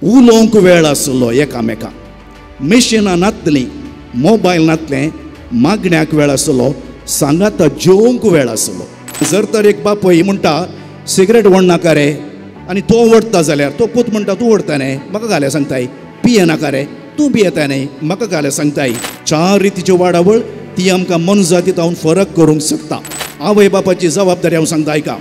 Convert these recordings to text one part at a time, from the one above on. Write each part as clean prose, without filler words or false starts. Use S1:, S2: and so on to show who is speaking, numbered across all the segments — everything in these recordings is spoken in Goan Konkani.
S1: उलोवंक वेळ आसलो एकामेका, मिशिनां नातलीं, मोबायल नातलें, मागण्याक वेळ आसलो, सांगाता जेवंक वेळ आसलो. जर तर एक बापूय म्हणटा सिगरेट ओडनाका रे आनी तो ओडटा जाल्यार तो पूत म्हणटा तूं ओडटा न्ही म्हाका घाल्या सांगताय, पियेनाका रे तूं पियेता न्ही म्हाका घाल्या सांगताय. चार रितीच्यो वाडावळ ती आमकां मनजाती हांव फरक करूंक शकता. आवय बापाची जबाबदारी हांव सांगता आयका.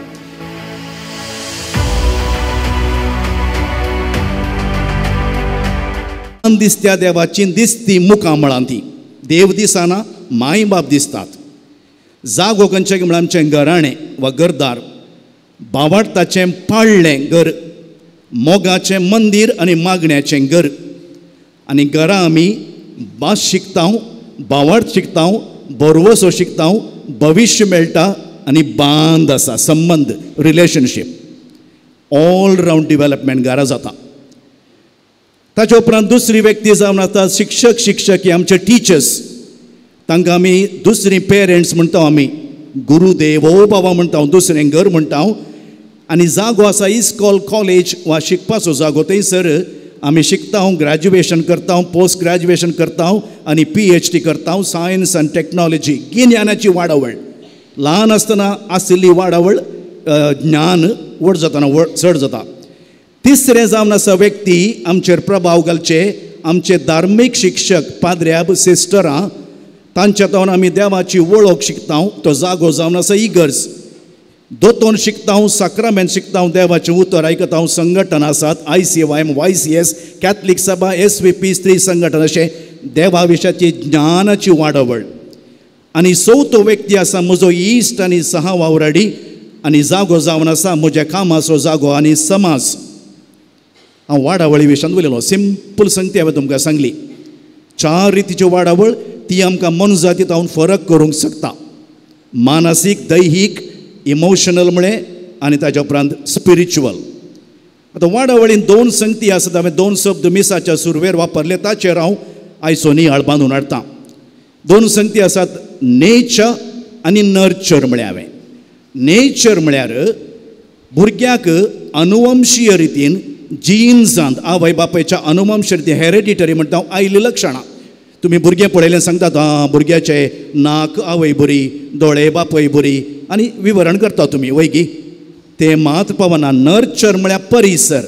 S1: दिसत्या देवाची दिसती मुखां म्हळां ती देव दिसना, माय बाप दिसतात. जागो खंयचें म्हळ्यार आमचें घराणें वा घरदार, बावाडताचें पाळ्ळें घर, मोगाचें मंदीर आनी मागण्याचें घर. आनी घरा आमी भास शिकता, बावाड शिकता, बरवसो शिकता, भविश्य मेळटा आनी बांद आसा, संबंद, रिलेशनशीप, ऑल रावंड डिवेलपमेंट घरा जाता. ताच्या उपरांत दुसरी व्यक्ती जावन आसता शिक्षक, शिक्षक हे आमचे टिचर्स, तांकां आमी दुसरी पेरंट्स म्हणटा, आमी गुरुदेव बाबा म्हणटा, दुसरें घर म्हणटा. आनी जागो आसा इस्कॉल, कॉलेज वा शिकपाचो जागो, थंयसर आमी शिकता, ग्रॅज्युएशन करता, पोस्ट ग्रॅज्युएशन करता आनी PhD करता, सायन्स आनी टॅक्नॉलॉजी, गिन्यानाची वाडावळ. ल्हान आसतना आशिल्ली वाडावळ ज्ञान व्हड जातना चड जाता. तिसरें जावन आसा व्यक्ती आमचेर प्रभाव घालचे आमचे धार्मीक शिक्षक, पाद्र्याब, सिस्टरां, तांच्या तावन आमी देवाची वळख शिकता. तो जागो जावन आसा इगर्ज. दोतोन शिकता, साक्रामेंत शिकता, देवाचें उतर आयकता. संघटना आसात ICYM, YCS, Catholic सभा, SVP, स्त्री संघटना, अशें देवा विशयाची ज्ञानाची वाडावळ. आनी चवथो व्यक्ती आसा म्हजो इश्ट आनी सहा वावराडी आनी जागो जावन आसा म्हज्या कामाचो जागो आनी समाज. हांव वाडावळी विशयान उलयलो, सिंपल संगती हांवें तुमकां सांगली. चार रितीची वाडावळ ती आमकां मनजाती हांव फरक करूंक शकता, मानसीक, दैहीक, इमोशनल म्हळें आनी ताच्या उपरांत स्पिरिच्युअल. आतां वाडावळीन दोन संगती आसात, हांवें दोन शब्द मिसाच्या सुरवेर वापरले, ताचेर हांव आयचो नियाळ बांदून हाडटा. दोन संगती आसात, नेचर आनी नर्चर म्हळें हांवें. नेचर म्हळ्यार भुरग्याक अनुवंशीय रितीन जिन्सांत, आवय बापायच्या अनुवंशीय रितीन, हेरेडिटरी म्हणटा, आयिल्लीं लक्षणां. तुमी भुरगें पळयलें सांगतात, आं भुरग्याचें नाक आवय बरी, दोळे बापय बरी, आनी विवरण करता तुमी वयगी. तें मात पावना. नर्चर म्हळ्यार परिसर,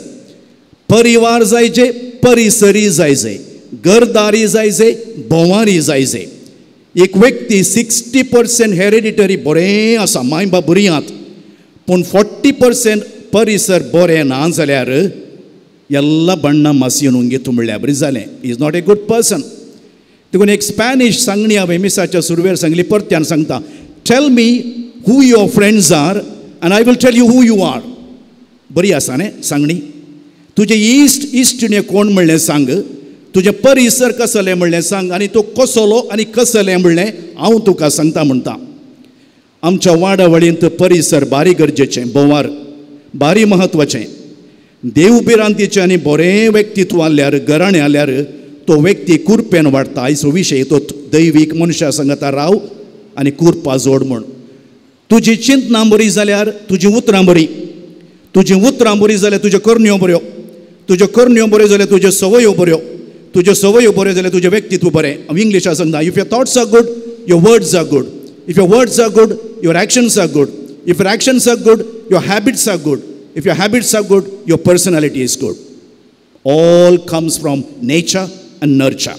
S1: परिवार जायचे, परिसरी जायचे, घरदारी जायचे, भोंवारी जायचे. एक व्यक्ती 60% हेरेडिटरी बरें आसा, माय बाप बरी आहात, पूण 40% परिसर बरें ना जाल्यार एल्ला बण्णा मासयेन घेतू म्हणल्यार बरी जालें, is not a good person. देखून एक स्पॅनिश सांगणी हांवें मिसाच्या सुरवेर सांगली, परत्यान सांगता, tell me who your friends are and I will tell you who you are. बरी आसा न्ही सांगणी. तुजें इश्ट इश्टिणे कोण म्हणलें सांग, तुजें परिसर कसलें म्हणलें सांग, आनी तूं कसलो आनी कसलें म्हणलें हांव तुका सांगता म्हणटा. आमच्या वाडावळींत परिसर भारी गरजेचें, भोंवार भारी म्हत्वाचें. देवभिरांतीचें आनी बरें व्यक्तित्व आसल्यार, घराणें आसल्यार तो व्यक्ती कुरपेन वाडटा. आयचो विशय तो दैवीक मनशा सांगता राव आनी कुरपा जोड म्हूण. तुजी चिंतनां बरी जाल्यार तुजी उतरां बरी, तुजी उतरां बरी जाल्यार तुज्यो करण्यो बऱ्यो, तुज्यो करण्यो बऱ्यो जाल्यार तुज्यो संवयो बऱ्यो, तुज्यो संवयो बऱ्यो जाल्यार तुजें व्यक्तित्व बरें. हांव इंग्लिशान सांगता, if your thoughts are good your words are good, if your words are good your actions are good, if your actions are good your habits are good, if your habits are good your personality is good. All comes from nature and nurture.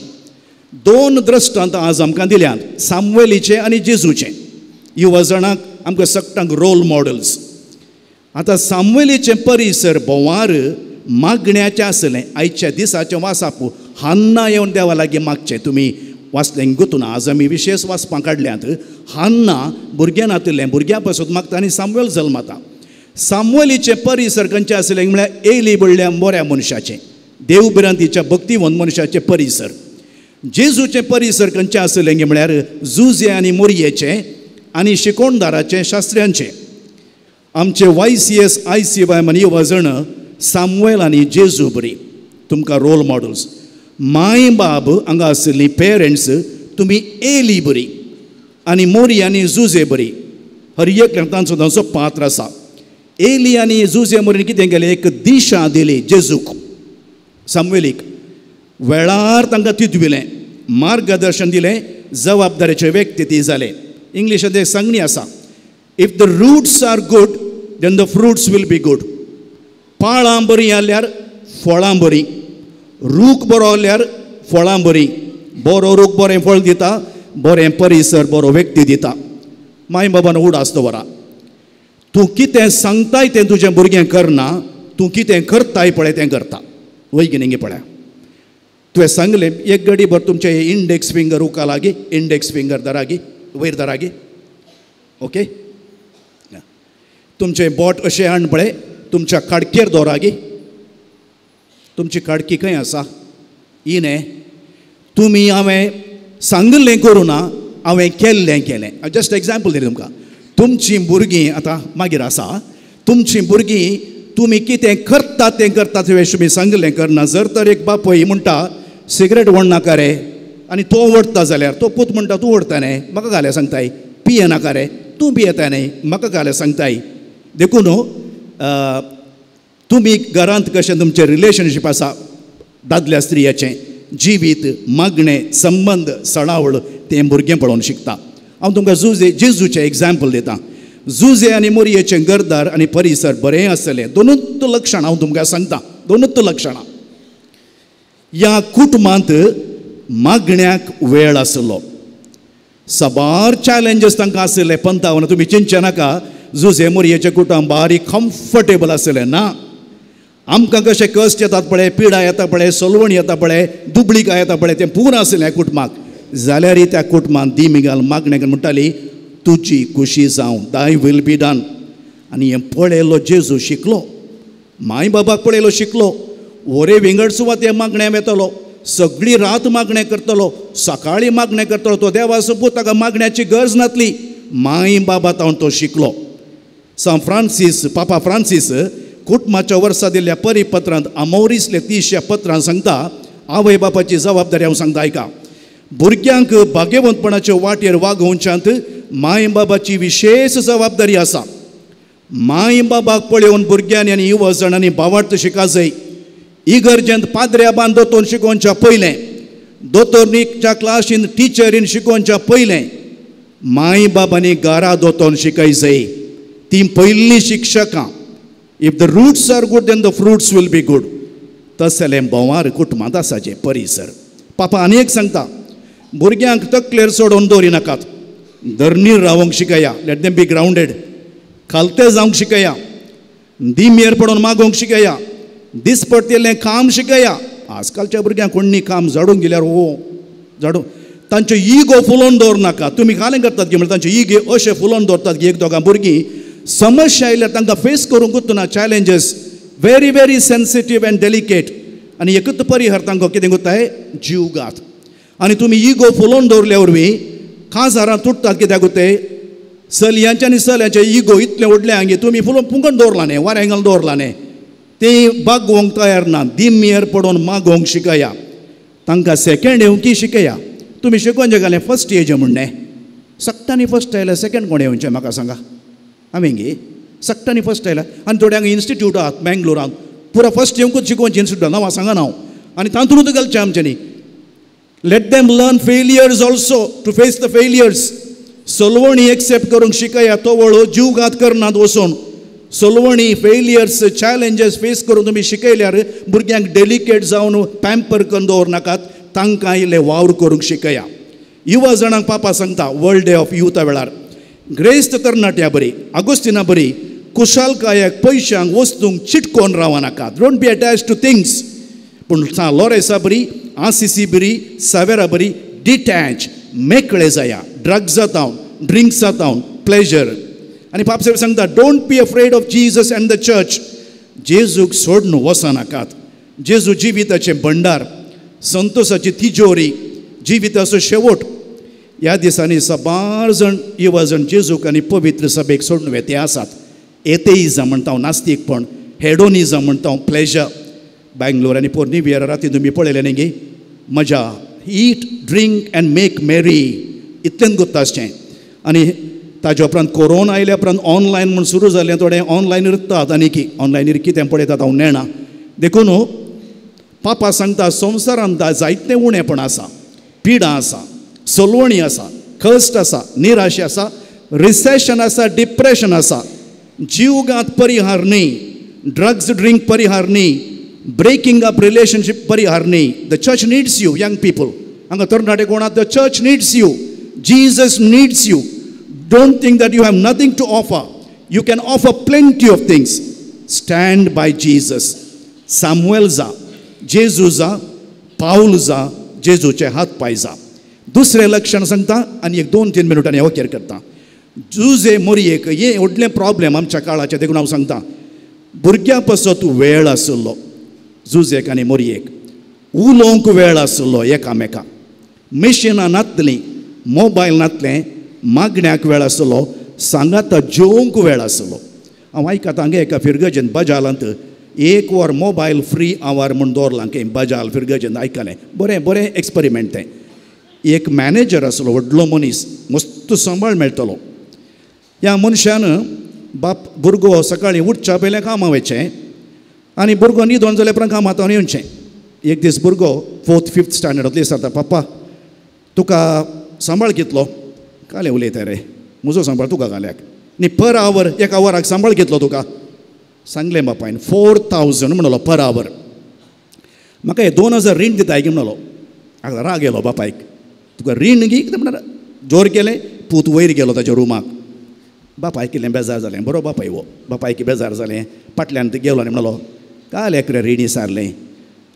S1: दोन दृश्टांत आज आमकां दिल्यात, सामुएलीचे आनी जेजूचे. युवा जाणांक आमकां सगळ्यांक रोल मॉडल्स. आतां सामुएलीचें परिसर भोंवार मागण्याचें आसलें. आयच्या दिसाचें वासाप हान्ना येवन देवा लागीं मागचें. तुमी वाचलें गुतून, आज आमी विशेश वाचपां काडल्यात. हान्ना भुरगें नातिल्लें, भुरग्यां पासून मागता आनी सामुएल जल्मता. सामुएलीचें परिसर खंयचें आसलें म्हळ्यार एली म्हणल्या बऱ्या मनशाचें, देवभिरांतीच्या भक्तिवंत मनशाचें परिसर. जेजूचें परिसर खंयचें आसलें म्हळ्यार जुजे आनी मोरयेचें आनी शिकोणदाराचें, शास्त्र्यांचें. आमचे YCS, ICYM आनी युवा जाण सामुएल आनी जेजू बरी तुमकां रोल मॉडल्स. My बाब हांगा आशिल्लीं पेरंट्स तुमी एली बरी आनी मोरी आनी जुजे बरी. हर एक तांचो तांचो पात्र आसा. एली आनी जुजे मोरीन कितें केलें, एक दिशा दिली जेजूक. सामुएलीक वेळार तांकां तितविलें, मार्गदर्शन दिलें, जबाबदारीचे व्यक्ती ती जाले. इंग्लिशांत एक सांगणी आसा, if the roots are good then the fruits will be good. पाळां बरीं जाल्यार फळां बरीं, रूख बरो जाल्यार फळां बरीं. बरो रूख बरें फळ दिता, बरें परिसर बरो व्यक्ती दिता. माय बाबान उडास दवरा, तूं कितें सांगताय तें तुजें भुरगें करना, तूं कितें करताय पळय तें करता. वय की न्ही पळय, तुवें सांगलें एक गडी भर तुमचें इंडेक्स फिंगर उका लागी, इंडेक्स फिंगर धरागी वयर धरागी, ओके, तुमचें बोट अशें हाण पळय तुमच्या काडकेर दवरागी. तुमची काडकी खंय आसा? ही न्ही. तुमी हांवें सांगिल्लें करूं ना, हांवें केल्लें केलें. जस्ट एग्जाम्पल दिलें तुमकां. तुमचीं भुरगीं आतां मागीर आसा, तुमचीं भुरगीं तुमी कितें करतात तें करतात तुमी सांगिल्लें करना. जर तर एक बापूय म्हणटा सिगरेट ओडनाका रे, आनी तो ओडटा जाल्यार तो पूत म्हणटा तूं ओडटा न्ही म्हाका घाल्या सांगताय, पियेनाका रे तूं पियेता न्ही म्हाका घाल्या सांगताय. देखून तुमी घरांत कशें तुमचें रिलेशनशीप आसा दादल्या स्त्रियाचें, जिवीत, मागणें, संबंद, सणावळ तें भुरगें पळोवन शिकता. हांव तुमकां जुजे जेजूचें एग्जाम्पल दितां. जुजे आनी मोरयेचें घरदार आनी परिसर बरें आसलें. दोनूच लक्षणां हांव तुमकां सांगता, दोनूच लक्षणां. ह्या कुटुंबांत मागण्याक वेळ आसलो, साबार चॅलेंजीस तांकां आसले. पंतावन तुमी चिंतचें नाका जुजे मोरयेचें कुटुंब बारीक कम्फर्टेबल आसलें ना. आमकां कशें कश्ट येतात पळय, पिडा येता पळय, सलवण येता पळय, दुबळिका येता पळय, तें पुरो आसलें ह्या कुटुंबाक. जाल्यारय त्या कुटुंबान दिमिगाल मागण्याक म्हणटाली तुजी खुशी जावं, दाय will be done. आनी हें पळयलो जेजू शिकलो, माय बाबाक पळयलो शिकलो. वरे विंगड सुवात हें मागणें वेतलो, सगळी रात मागणें करतलो, सकाळीं मागणें करतलो. तो देवा सोबूत ताका मागण्याची गरज नासली, माय बाबा तावन तो शिकलो. सांत फ्रांसीस, पापा फ्रांसीस कुटुंबाच्या वर्सा दिल्ल्या परिपत्रांत आमोरीस लेतीश ह्या पत्रांत सांगता, आवय बापाची जबाबदारी हांव सांगता आयका, भुरग्यांक भाग्यवंतपणाचे वाटेर वागोवच्यांत माय बाबाची विशेश जबाबदारी आसा. माय बाबाक पळोवन भुरग्यांनी आनी युवा जाणांनी भावार्थ शिकाजय. इगर्जेंत पाद्र्याबान दोतोर शिकोवच्या पयलें, दोतोरनीच्या क्लासीन टिचरीन शिकोवच्या पयलें, माय बाबांनी घरा दोतोर शिकयजय. तीं पयलीं शिक्षकां. If the roots are good then the fruits will be good. तसलें भोंवार कुटुंबांत आसाचें परिसर. पापा आनी एक सांगता, भुरग्यांक तकलेर सोडोवन दवरिनाकात, धरणीर रावंक शिकया. Let them be ग्रावंडेड. खालते जावंक शिकया, दिमेर पडोवन मागोवंक शिकया, दिसपडटेलें काम शिकया. आजकालच्या भुरग्यांक कोण्णी काम झाडूंक गेल्यार हो झाडूं, तांचे इगो फुलोवन दवरनाका. तुमी कालें करतात की म्हणल्यार तांचे इगे अशें फुलोवन दवरतात की एक दोगां भुरगीं समस्या आयल्यार तांकां फेस करूंक ना. Challenges very very sensitive and delicate. आनी एकूच परिहार तांकां कितें करताय, जीवघात. आनी तुमी इगो फुलोवन दवरल्या वरवीं काजारां तुटतात. कित्याक ते चलयांचे आनी चल्यांचे इगो इतलें व्हडलें आंगे तुमी फुलोवन पुंगण दवरलां न्ही, वाऱ्यां घालून दवरलां न्ही, तीं बागोवंक तयार ना. दिमेर पडोवन मागोवंक शिकया, तांकां सेकेंड येवंकी शिकया. तुमी शिकोवन जे घालें फर्स्ट येजे म्हणणें, सगटांनी फर्स्ट आयल्यार सेकेंड कोण येवचें म्हाका सांगा? हांवें गे सगटांनी फर्स्ट आयल्या. आनी थोड्यांक इन्स्टिट्यूट आहात बेंगलोरांत पुरा फर्स्ट येवंकूच शिकोवचें इन्स्टिट्यूट नांव सांगा हांव, आनी तातूंत घालचें आमच्यांनी. Let them learn failures also, to face the failures. सलवणी एक्सेप्ट करूंक शिकया, तो वळो जीवघात करनात वचून. सलवणी, फेलियर्स, चॅलेंजीस फेस करून तुमी शिकयल्यार भुरग्यांक डेलिकेट जावन पॅम्पर करून दवरनाकात, तांकां इल्लें वावर करूंक शिकया. युवा जाणांक पापा सांगता वर्ल्ड डे ऑफ युथा वेळार, ग्रेस्त तरणाट्या बरी, आगोस्तिना बरी, कुशालकायेक, पयशांक, वस्तूंक चिटकोन रावनाकात. Don't be attach to things. पूण लोरेसा बरी, आसिसी बरी, सावेरा बरी, डिटॅच, मेकळे जाया ड्रग्सा जावन, ड्रिंक्सा जावन, प्लेजर. आनी पापसाहेब सांगता, don't be afraid of Jesus and the church. जेजूक सोडून वचनाकात. जेजू जिविताचें भंडार, संतोसाची तिजोरी, जिविताचो शेवट. ह्या दिसांनी साबार जाण युवा जाण जेजूक आनी पवित्र सभेक सोडून वेते आसात. एतेइजम म्हणटा हांव, नास्तीकपण, हेडोनिजम म्हणटा हांव, प्लेजर. बेंगलोर आनी पोरनी विहारा राती तुमी पळयलें न्ही गे, मजा, eat, drink and make merry, इतलेंच गुत्ता आसचें. आनी ताज्या उपरांत कोरोना आयल्या उपरांत ऑनलायन म्हूण सुरू जालें, थोडे ऑनलायन रतात आनी की ऑनलायनीर कितें पळयतात हांव नेणा. देखून पापा सांगता संवसारांत जायतें उणेपण आसा, पिडा आसा, सलवणी आसा, कश्ट आसा, निराशे आसा, रिसेशन आसा, डिप्रेशन आसा, जिवगात परिहार न्ही, ड्रग्स ड्रिंक परिहार न्ही, ब्रेकिंग अप रिलेशनशीप परिहार न्ही. The church needs you young people. हांगा तरणाटे कोणात, the church needs you, Jesus needs you. Don't think that you have nothing to offer. You can offer plenty of things. Stand by Jesus. Samuel जा, जेजू जा, पावल जा, जेजूचे हात पांय जा. दुसरें लक्षण सांगता आनी एक 2-3 मिनटांनी वकेर करता. जुजे मोरयेक हें व्हडलें प्रॉब्लेम आमच्या काळाचें, देखून हांव सांगता भुरग्यां पासत वेळ आशिल्लो जुजेक आनी मोरयेक, उलोवंक वेळ आशिल्लो एकामेका, मेशिनां नातलीं, मोबायल नातलें, मागण्याक वेळ आशिल्लो, सांगाता जेवंक वेळ आशिल्लो. हांव आयकता हांगा एका फिरगजेन बजालांत एक वर मोबायल फ्री आवर म्हूण दवरलां की बजाल फिरगजेन आयकलें, बरें बरें एक्सपेरिमेंट तें. एक मॅनेजर आसलो, व्हडलो मनीस, मस्त सांबाळ मेळटलो. ह्या मनशान बाप भुरगो सकाळीं उठच्या पयलें कामां वयचें आनी भुरगो न्हिदोन जाल्या उपरांत कामां येवचें. एक दीस भुरगो 4th 5th स्टँडर्डांतलो विचारता, पप्पा तुका सांबाळ कितलो? कालें उलयता रे, म्हजो सांबाळ तुका घाल्याक न्ही, पर our एका वराक सांबाळ कितलो तुका? सांगलें बापायन 4000 म्हणलो पर our. म्हाका हे 2000 रीण दिताय की म्हणलो. आतां राग येयलो बापायक, तुका रीण गी कितें म्हणटा? जोर केलें, पूत वयर गेलो ताच्या रुमाक. बापायक कितलें बेजार जालें, बरो बापाय हो, बापायक बेजार जालें. फाटल्यान गेलो आनी म्हणलो, काल एकरे रिणी सारलें,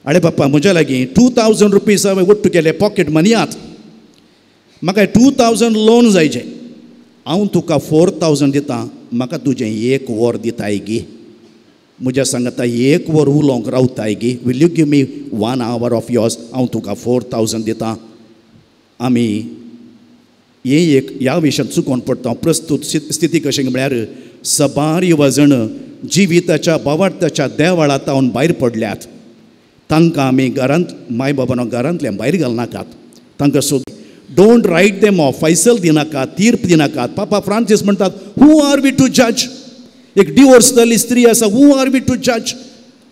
S1: आरे बाप्पा म्हज्या लागीं 2000 रुपीज हांवें वट्टू केले पॉकेट मनी आत, म्हाका 2000 लोन जायचें, हांव तुका 4000 दितां, म्हाका तुजें एक वर दिताय गी, म्हज्या सांगाता एक वर उलोवंक रावताय गी, will you give me 1 hour of yours, हांव तुका 4000 दितां. आमी हे एक ह्या विशयांत चुकोवन पडटा. प्रस्तूत स्थिती कशें म्हळ्यार सबार युवजण जिविताच्या बावार्थाच्या देवाळा तावन भायर पडल्यात. तांकां आमी घरांत माय बाबानो घरांतल्यान भायर घालनाकात, तांकां सोद, don't right them of, Faisal दिनाकात, तीर्प दिनाकात. पापा फ्रांसीस म्हणटात, who are we to जज? एक डिवोर्स जाल्ली स्त्री आसा, who are we to जज?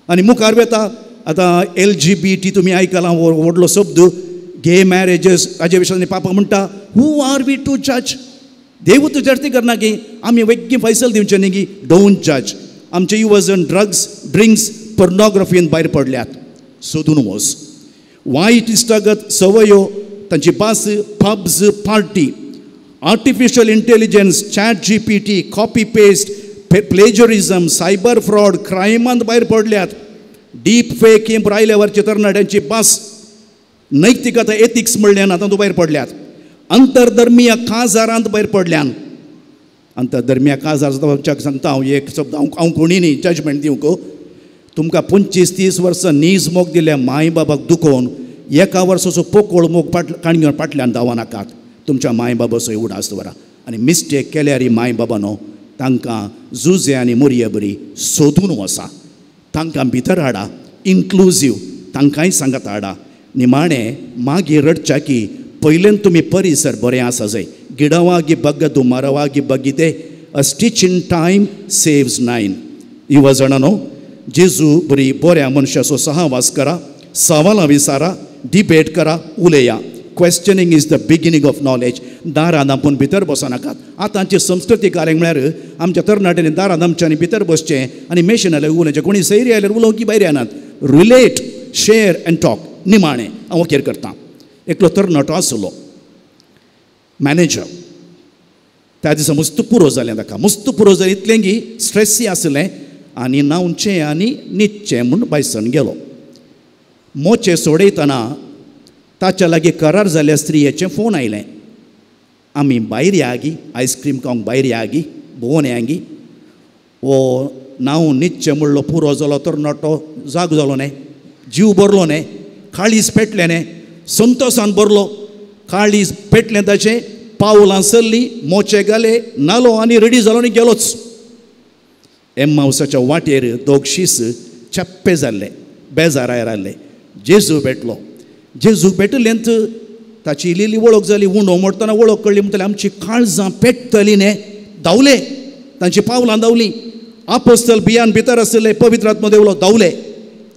S1: आनी मुखार वेता आतां LGBT तुमी आयकलां व्हडलो शब्द, गे मॅरेजीस, हाजे विशयान पापा म्हणटा, who are we to जज? देव तूं जर्ती करना की आमी वेगळी फैसल दिवचें न्ही की don't जज. आमचे युवजण ड्रग्स, ड्रिंक्स, पोर्नोग्राफीन भायर पडल्यात, सोदून वच. वायट इश्टागत, सवयो, तांची भास, pubs, party, artificial intelligence, chat GPT, copy paste, plagiarism, cyber fraud, क्रायमांत भायर पडल्यात. डीप फेक हे आयल्या वरचे तरणाट्यांची भास, नैतिकता, एथिक्स म्हणल्यान आतां भायर पडल्यात. अंतरधर्मीय काजारांत भायर पडल्यान. अंतरधर्मीय काजार आमच्याक सांगता हांव एक शब्द, हांव कोणी न्ही जजमेंट दिवंक, तुमकां 25-30 वर्सां नीज मोग दिल्या माय बाबाक दुखोवन एका वर्साचो पोकोळ मोग काण घेवन फाटल्यान धांवनाकात. तुमच्या माय बाबाचो उडास दवरा आनी मिस्टेक केल्यार माय बाबानो तांकां जुजे आनी मोरये बरी सोदून वसा, तांकां भितर हाडा, इन्क्लुजीव तांकांय सांगात हाडा. निमाणें मागीर रडच्या की पयल्यान तुमी परिसर बरें आसा जाय. गिडवागी बग्गदू मरवागी बगिते, a stitch in time saves 9. युवा जाणानो, जेजू बरी बऱ्या मनशाचो सहवास करा, सवालां विचारा, डिबेट करा, उलया. Questioning is the beginning of knowledge. दारां धांपून भितर बसनाकात. आतांची संस्कृती कार्य म्हळ्यार आमच्या तरणाट्यांनी दारां धांपच्यांनी भितर बसचें आनी मेशीन आल्यार उलोवचें, कोणी सैरी आयल्यार उलोवंक की भायर येनात. Relate, share and talk. निमाणें हांव वकेर करतां. एकलो तरणाटो आसलो मॅनेजर, त्या दिसा मस्त पुरो जालें ताका, मस्त पुरो जालें इतलें की स्ट्रेसी आसलें आनी न्हांवचें आनी न्हिदचें म्हूण बायसन गेलो. मोचे सोडयतना ताच्या लागीं करार जाल्ल्या स्त्रियेचें फोन आयलें, आमी भायर या गी, आयस्क्रीम खावंक भायर या गी, भोंवन या गी. वो न्हांवन न्हिदचें म्हणलो पुरो जालो तरणाटो जाग जालो न्ही, जीव भरलो न्ही, काळीज पेटलें न्ही, संतोसान भरलो, काळीज पेटलें ताचें, पावलां सरलीं, मोचे घाले, न्हालो आनी रेडी जालो आनी गेलोच. एम्मावसाच्या वाटेर दोग शीस चप्पे जाल्ले, बेजारायर आयले. जेजू भेटलो. जेजू भेटलेंत ताची इल्ली वळख जाली, उंडो मोडटना वळख कळ्ळी. म्हणटले आमची काळजां पेटतली न्ही, धांवले, तांची पावलां धांवलीं. आपोस्तल बियान भितर आशिल्ले, पवित्र आत्मो देवलो, धांवले.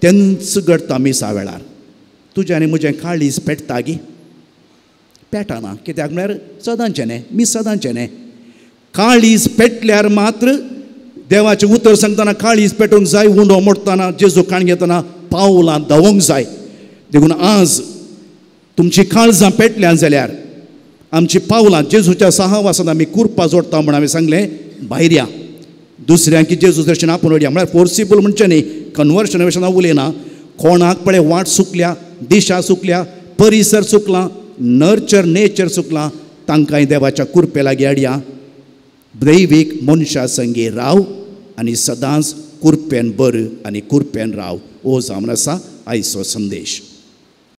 S1: तेंच घडटा मिसा वेळार. तुजें आनी म्हजें काळीज पेटता गी? पेटना. कित्याक म्हळ्यार सदांचें न्ही, मीस सदांचें न्ही. काळीज पेटल्यार मात्र देवाचें उतर सांगतना काळीज पेटोवंक जाय, उंडो मोडटना जेजू काण घेतना पावलां धांवोंक जाय. देखून आज तुमची काळजां पेटल्यान जाल्यार आमची पावलां जेजूच्या सहवासांत आमी कुरपा जोडटा म्हूण हांवें सांगलें, भायर या दुसऱ्यांक जेजू दर्शन आपूण वडया. म्हळ्यार फोर्सिबल म्हणचें न्ही, कन्वर्शन विशयान हांव उलयना. कोणाक पळय वाट चुकल्या, दिशा चुकल्या, परिसर चुकला, नर्चर नेचर चुकलां, तांकांय देवाच्या कुरपे लागीं हाडया. दैवीक मनशा संगी राव आनी सदांच कुरपेन बर आनी कुरपेन राव. हो जावन आसा आयचो संदेश.